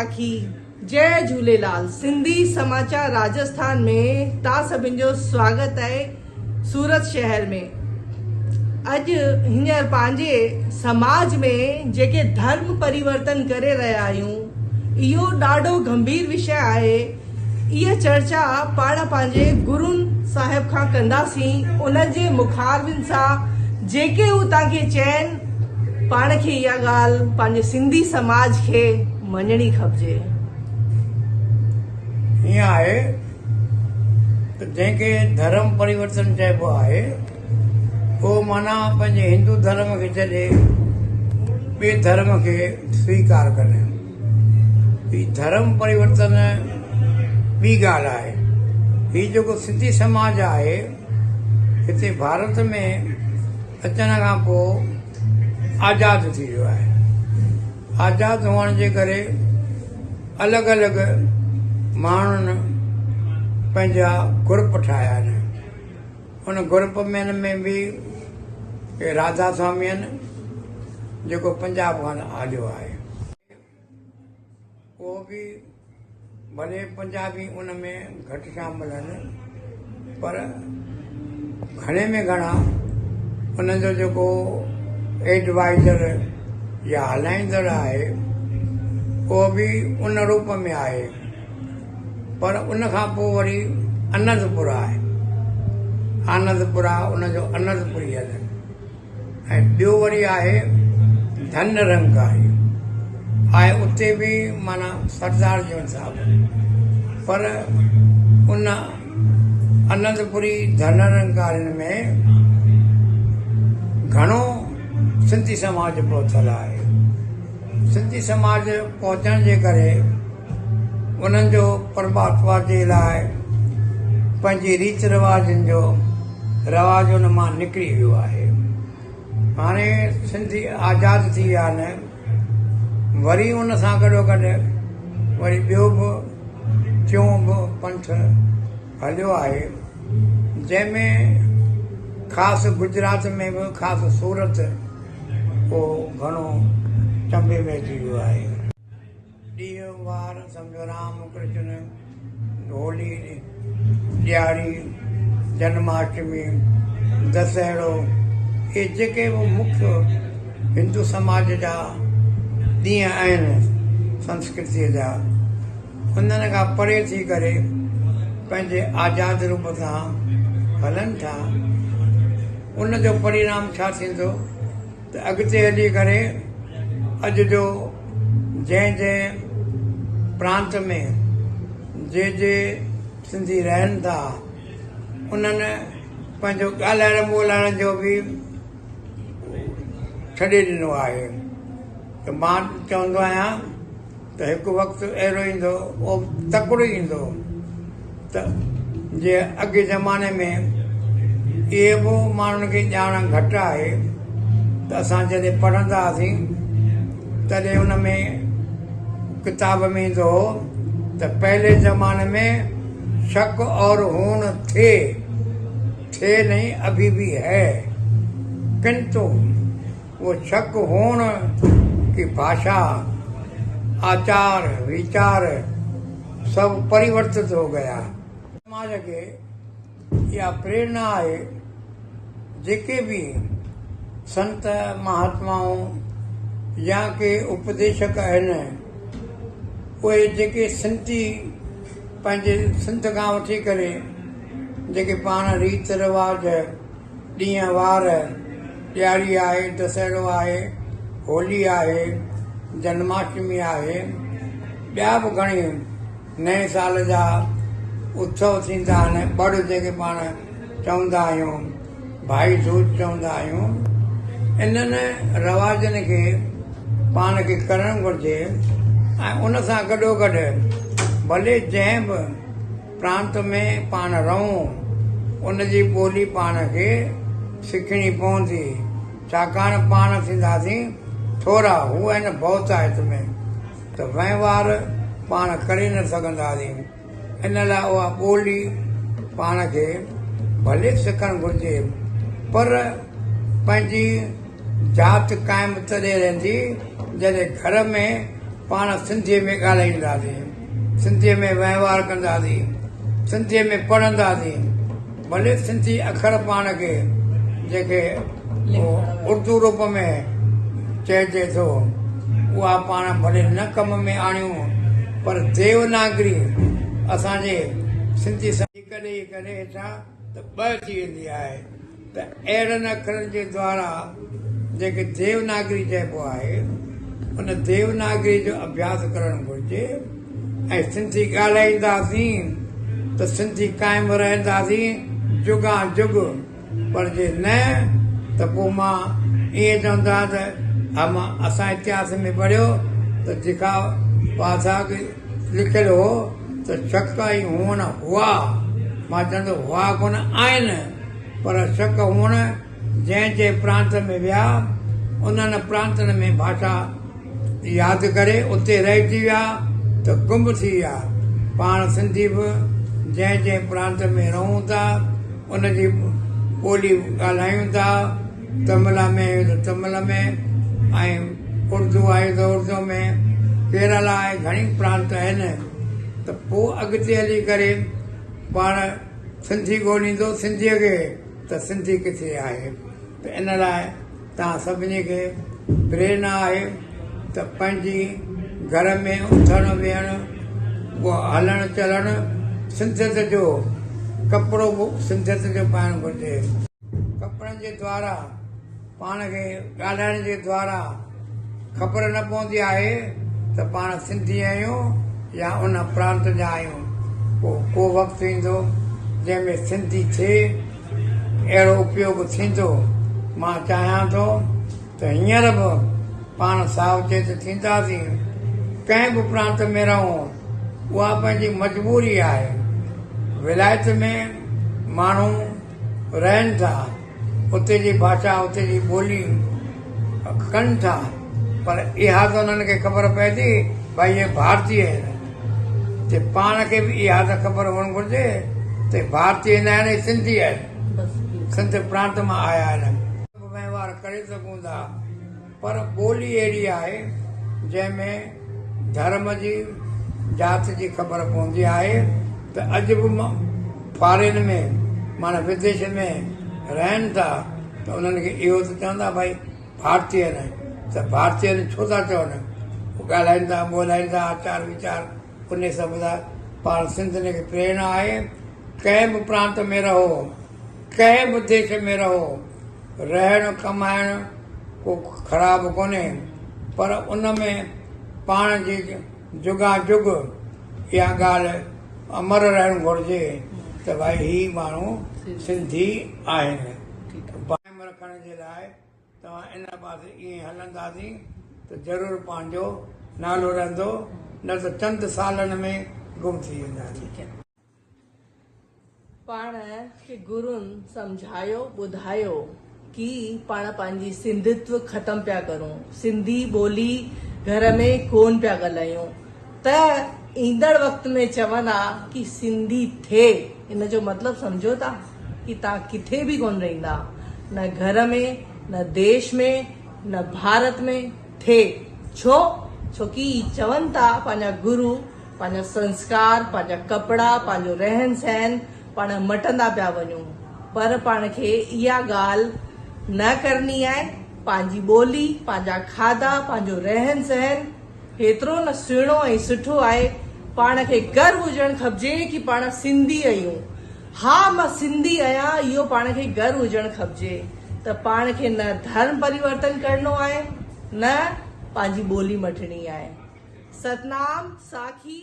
باکي جئي جهوليلال سنڌي سماچار راجسٿان ۾ توهان سڀن جو سواگت آهي سورت شهر ۾ اڄ هينئر پنهنجي سماج ۾ جيڪي ڌرم پريورتن ڪري رهيا آهيون اهو ڏاڍو گنڀير وشيه آهي اها چرچا پاڻ پنهنجي گرون صاحب کان ڪنداسين انهن جي مخاربن سان جيڪي هو توهان کي چين پاڻ کي اها ڳالهه پنهنجي سنڌي سماج کي مڃڻي کپجي. ائين آهي ته جنهن کي ڌرم پريورتن چئبو آهي اهو معنيٰ پنهنجي هندو ڌرم کي ڇڏي ٻئي ڌرم کي سويڪار ڪرڻ. هي ڌرم پريورتن ٻي ڳالهه آهي. هي جيڪو سنڌي سماج آهي هتي ڀارت ۾ اچڻ کان پوء آزاد ٿي ويو آهي. آزاد هئڻ جي ڪري الڳ الڳ ماڻهن پنهنجا گروپ ٺاهيا آهن. ان گروپ مين ۾ به ڪي راڌا سوامي آهن جيڪو پنجاب کان آيو آهي. اهو به ڀلي پنجابي ان ۾ گهٽ شامل آهن پر گهڻي ۾ گهڻا ان جو جيڪو ايڊوائزر يا هلائيندڙ آهي اهو به ان روپ ۾ آهي پر ان کان پوء وري انندپور آهي آنندپور آهي ان جو انندپوري آهي ۽ ٻيو وري آهي ڌن رنگاري آهي اتي به معنيٰ سردار جو حساب پر ان انندپوري ڌن رنگارين ۾ گهڻو سنڌي سماج پهتل آهي. سنڌي سماج پهچڻ جي ڪري انهن جو پرماتما جي لاء پنهنجي ريت رواجن جو رواج ان مان نڪري ويو آهي. هاڻي سنڌي آزاد ٿي ويا آهن وري ان سان گڏو گڏ وري ٻيو به ٽيون به پنٿ هليو آهي جنهن ۾ خاص گجرات ۾ به خاص سورت اهو گهڻو چنبي ۾ اچي ويو آهي. ڏينهن وار سمجهو رام ڪرشن، هولي، ڏياري، جنماشٽمي، دسهڙو اهي جيڪي به مکيه هندو سماج جا ڏينهن آهن سنسڪرتيء جا انهن کان پري ٿي ڪري پنهنجي آزاد روپ سان هلن ٿا. ان جو پرينام ڇا ٿيندو ته اڳتي هلي ڪري اڄ جو جنهن جنهن پرانت ۾ جي جي سنڌي رهن ٿا انهن پنهنجو ڳالهائڻ ٻولهائڻ جو به ڇڏي ڏنو آهي ته مان چوندو آهيان ته هڪ وقت اهڙو ايندو اهو تڪڙو ايندو ته جي اڳي زماني ۾ اهي به ماڻهن کي ڄاڻ گهٽ آهي ته اسان جڏهن پڙهندا هئاسين تڏهن ان ۾ ڪتاب ۾ ايندو هو ته پهلي زماني ۾ شڪ اور هون ٿي ٿي نهين ابهي ڀي هي ڪنتو وہ شڪ هون ڪي ڀاشا آچار ويچار سڀ پريورتت هو گيا. سماج کي اها پريرنا آهي جيڪي به سنت مهاتمائون يا ڪي اپديشڪ آهن اهي جيڪي سنڌي پنهنجي سنڌ کان وٺي ڪري جيڪي پاڻ ريت رواج ڏينهن وار، ڏياري آهي، دسهڙو آهي، هولي آهي، جنماشٽمي آهي، ٻيا به گهڻي نئين سال جا اتسو ٿيندا آهن، ٻڙ جنهن کي پاڻ چوندا آهيون، ڀائي دوج چوندا آهيون، انهن رواجن کي پاڻ کي ڪرڻ گهرجي ۽ ان سان گڏوگڏ ڀلي جنهن به پرانت ۾ پاڻ رهون، ان جي ٻولي پاڻ کي سکڻي پوندي، ڇاڪاڻ پاڻ ٿينداسين ٿورا، هو آهن بهتائت ۾، ته وهنوار پاڻ ڪري نه سگهنداسين، ان لاء اها ٻولي پاڻ کي ڀلي سکڻ گهرجي، پر پنهنجي ذات قائم تڏهن رهندي، جڏهن گهر ۾ پاڻ سنڌيء ۾ ڳالهائينداسين، سنڌيء ۾ وهنوار ڪنداسين، سنڌيء ۾ پڙهنداسين، ڀلي سنڌي اکر پاڻ کي جيڪي اردو روپ ۾ چئجي ٿو، اها پاڻ ڀلي نه ڪم ۾ آڻيون، پر ديوناگري اسان جي سنڌي. هڪ ڏيئي ڪري هيٺان ته ٻه ٿي ويندي آهي ته اهڙن اکرن جي دوارا جيڪي ديوناگري چئبو آهي ان ديوناگري جو اڀياس ڪرڻ گهرجي ۽ سنڌي ڳالهائينداسين ته سنڌي قائم رهنداسين جڳان جڳ پر جي نه ته پوء مان ائين چوندو آهيان ته ها مان اسان اتهاس ۾ پڙهيو ته جيڪا بادشاهه کي لکيل هو ته شڪ ۽ هئڻ هئا مان چوندو هئا ڪونه آهن پر شڪ هئڻ جنهن جنهن پرانت ۾ ويا انهن پرانتن ۾ ڀاشا ياد ڪري اتي رهجي ويا ته گم ٿي ويا. پاڻ سنڌي به جنهن جنهن پرانت ۾ رهون ٿا ان جي ٻولي ڳالهايون ٿا. تملا ۾ آهيون ته تمل ۾ ۽ اردو آهيون ته اردو ۾. ڪيرالا ۽ گهڻي پرانت آهن ته پوء اڳتي هلي ڪري پاڻ سنڌي ڳوليندو سنڌيء کي ته سنڌي ڪٿي آهي ته ان لاء توهان سڀني کي پريرنا آهي ته پنهنجي گهر ۾ اٿڻ ويهڻ هلڻ چلڻ سنڌيت جو ڪپڙو به سنڌيت جو پائڻ گهرجي. ڪپڙن جي دوارا پاڻ کي ڳالهائڻ جي دوارا خبر نه پوندي آهي ته پاڻ سنڌي آهيون يا ان پرانت جا آهيون. پوء ڪو وقت ايندو جنهن ۾ سنڌي ٿئي اهڙو اپيوگ ٿيندو. مان چاهيان ٿو ته هينئر به پاڻ ساوچيت ٿينداسين. ڪنهن به پرانت ۾ رهون اها پنهنجي مجبوري آهي. ولايت ۾ ماڻهو رهن ٿا اتي جي ڀاشا اتي جي ٻولي ڪن ٿا پر اها ته انهن کي خبر پئي ٿي ڀائي اهي ڀارتي آهن تي پاڻ کي به اها ته خبر هئڻ گهرجي ته ڀارتي نه آهن اهي سنڌي آهن سنڌ پرانت مان آيا آهن. وهنوار ڪري سگهون ٿا پر ٻولي اهڙي آهي جنهن ۾ ڌرم جي ذات جي خبر پوندي آهي ته اڄ به فارين ۾ معنيٰ وديش ۾ رهن ٿا ته انهن کي اهو ته چوندا ڀائي ڀارتي آهن ته ڀارتي آهن ڇو ٿا چون هو ڳالهائين ٿا ٻولهائين ٿا آچار ويچار ان سڀ لاء پاڻ سنڌين کي پريرڻا آهي ڪنهن به پرانت ۾ رهو ڪنهن به ديش ۾ رهو رهڻ ڪمائڻ ڪو خراب ڪونهي پر ان ۾ پاڻ جي جڳان جڳ اها ڳالهه امر رهڻ گهرجي ته ڀائي هي ماڻهو سنڌي آهن. قائم رکڻ جي لاء توهان ان پاسي ائين هلنداسين ته ضرور پنهنجو نالو رهندو نه ته چند سالن ۾ گم ٿي وينداسين. پاڻ کي گرن سمجهايو ٻڌايو ڪي پاڻ پنهنجي سنڌيتو ختم پيا ڪرون سنڌي ٻولي گهر ۾ ڪون پيا ڳالهايون ته ايندڙ وقت ۾ چوندا ڪي سنڌي ٿي ان جو مطلب سمجهو ٿا ڪي تان ڪٿي به ڪون رهندا نه گهر ۾ نه ديش ۾ نه ڀارت ۾ ٿي ڇو ڇو ڪي چون ٿا پنهنجا گرو پنهنجا سنسڪار، پنهنجا ڪپڙا، پنهنجو رهن سهن پاڻ مٽندا پيا وڃون پر پاڻ کي اها ڳالهه نه ڪرڻي آهي، پنهنجي ٻولي، پنهنجا کاڌا، پنهنجو رهن سهن هيترو نه سهڻو ۽ سٺو آهي، پاڻ کي گرو هجڻ کپجي ڪي پاڻ سنڌي آهيون. ها مان سنڌي آهيان اهو پاڻ کي گرو هجڻ کپجي ته پاڻ کي نه ڌرم پريورتن ڪرڻو آهي نه پنهنجي ٻولي مٽڻي آهي. ستنام ساکي.